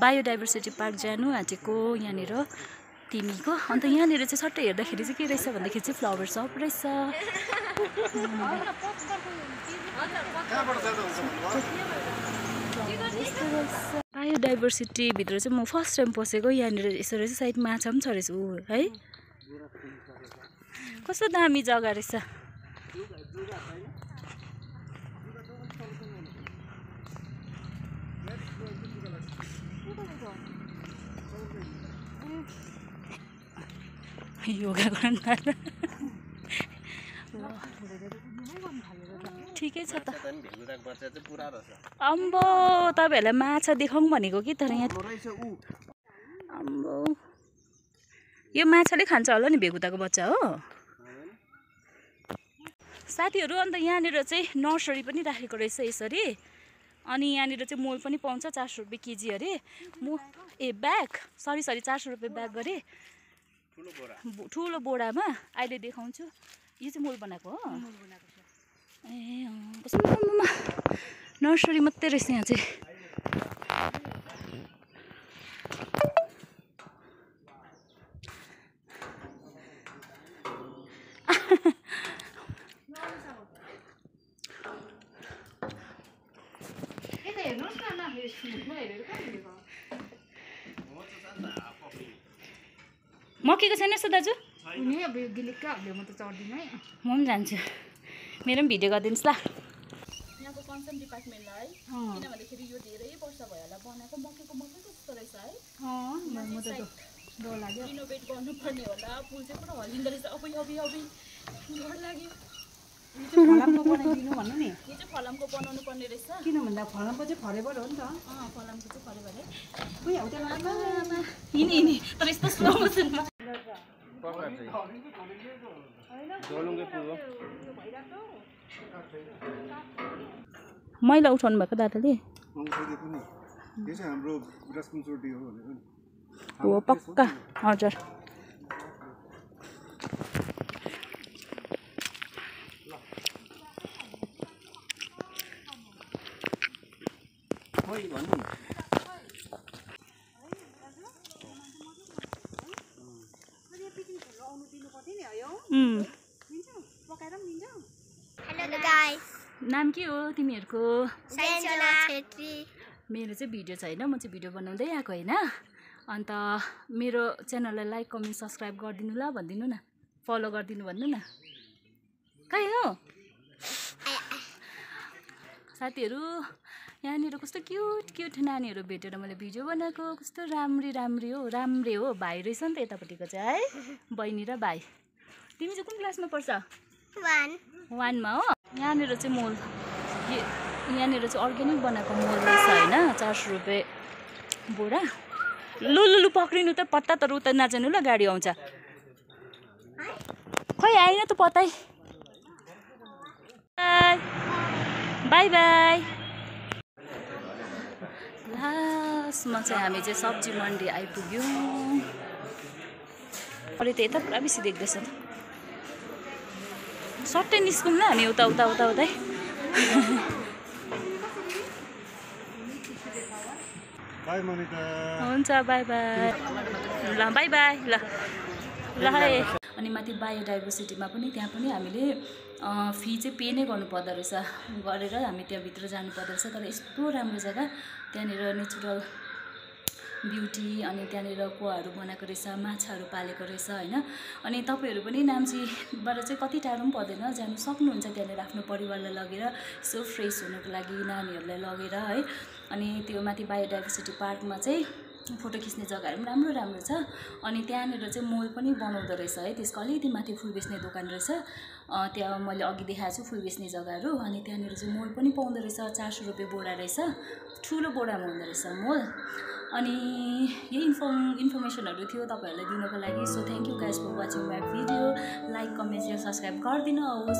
Biodiversity park जानु आँटेको यहाँनिर तिमीको। अन्त यहाँनिर चाहिँ सट्टै हेर्दाखेरि चाहिँ के रहेछ भन्दाखेरि चाहिँ फ्लावर सप रहेछ। बायोडाइभर्सिटी भित्र चाहिँ म फर्स्ट टाइम पसेको। यहाँनिर यसो रहेछ, सायद माछा पनि छ रहेछ ऊ है। कस्तो दामी जग्गा रहेछ। योगा गर्न ठिकै छ त। अम्बो तपाईँहरूलाई माछा देखाउँ भनेको कि, तर यहाँ अम्बो यो माछाले खान्छ होला नि भेगुताको बच्चा हो साथीहरू। अन्त यहाँनिर चाहिँ नर्सरी पनि राखेको रहेछ यसरी। अनि यहाँनिर चाहिँ मोल पनि पाउँछ, 400 रुपियाँ केजी अरे। ब्याग सरी 400 रुपियाँ ब्याग गरे ठुलो बोरामा। अहिले देखाउँछु। यो चाहिँ मोल बनाएको हो। ए नर्सरी मात्रै रहेछ यहाँ चाहिँ। मकीको छैन यस्तो दाजु? म पनि जान्छु, मेरो पनि भिडियो गरिदिनुहोस् ल। यहाँको कन्सर्न डिपार्टमेन्टलाई है, किनभन्दाखेरि यो धेरै वर्ष भयो होला बनाएको। मकीको जस्तो रहेछ है। डर लाग्यो, इनोभेट गर्नुपर्ने होला। पुल चाहिँ पुरा हल्लिँदो रहेछ। डर लाग्यो। फलामको बनाइदिनु भन्नु नि। यो चाहिँ फलामको बनाउनु पर्ने रहेछ। किन भन्दा फलामको चाहिँ फरेबर हो नि त। फलामको चाहिँ फरेबर है। उही हौ त्यहाँ हिँडी तर यस्तो स्लो मोसनमा मैला उठाउनु भएको दादाले। यो चाहिँ हाम्रो रेस्पोन्सिबिलिटी हो भनेर नि। हो पक्का, हजुर। हेलो गाइस, नाम के हो तिमीहरूको? सञ्जना छेत्री। मेरो चाहिँ भिडियो छ होइन, म चाहिँ भिडियो बनाउँदै आएको होइन। अन्त मेरो च्यानललाई लाइक कमेन्ट सब्सक्राइब गरिदिनु ल भनिदिनु न, फलो गरिदिनु भन्नु न। कहीँ हो साथीहरू? यहाँनिर कस्तो क्युट नानीहरू भेटेर मैले भिडियो बनाएको। कस्तो राम्रे हो। भाइ रहेछ नि त यतापट्टिको चाहिँ है, बहिनी र भाइ। तिमी चाहिँ कुन क्लासमा पर्छ? 1 मा हो। यहाँनिर चाहिँ मोल, यहाँनिर चाहिँ अर्ग्यानिक बनाएको मोल रहेछ होइन। 400 रुपियाँ बोरा। लु पक्रिनु त पत्ता, तर उता नजानु ल, गाडी आउँछ। खै आइन त पत्तै। By by. लास्टमा चाहिँ हामी चाहिँ सब्जी मन्डी आइपुग्यौँ। अहिले त यता पुरा बेसी देख्दैछ त। सट्टै निस्कौँ ल हामी उता। हुन्छ बाई ल बाई ल है। अनि माथि बायोडाइभर्सिटीमा पनि त्यहाँ पनि हामीले फी चाहिँ पे नै गर्नुपर्दो रहेछ, गरेर हामी त्यहाँभित्र जानुपर्दो रहेछ। तर यस्तो राम्रो जग्गा, त्यहाँनिर नेचुरल ब्युटी। अनि त्यहाँनिर कुवाहरू बनाएको रहेछ, माछाहरू पालेको रहेछ होइन। अनि तपाईँहरू पनि नाम्चीबाट चाहिँ कति टाढो पनि पर्दैन, जानु सक्नुहुन्छ त्यहाँनिर आफ्नो परिवारलाई लगेर यसो फ्रेस हुनुको लागि, नानीहरूलाई लगेर है। अनि त्यो माथि बायोडाइभर्सिटी पार्कमा चाहिँ फोटो खिच्ने जग्गाहरू पनि राम्रो छ। अनि त्यहाँनिर चाहिँ मोल पनि बनाउँदो रहेछ है। त्यसको अलिकति माथि फुल बेच्ने दोकान रहेछ। त्यहाँ मैले अघि देखाएको छु फुल बेच्ने जग्गाहरू। अनि त्यहाँनिर चाहिँ मोल पनि पाउँदो रहेछ। 400 रुपियाँ बोरा रहेछ, ठुलो बोरामा हुँदो रहेछ मोल। अनि यही इन्फर्मेसनहरू थियो तपाईँहरूलाई दिनको लागि। So thank you guys for watching my video. Like comment share subscribe गरिदिनुहोस्।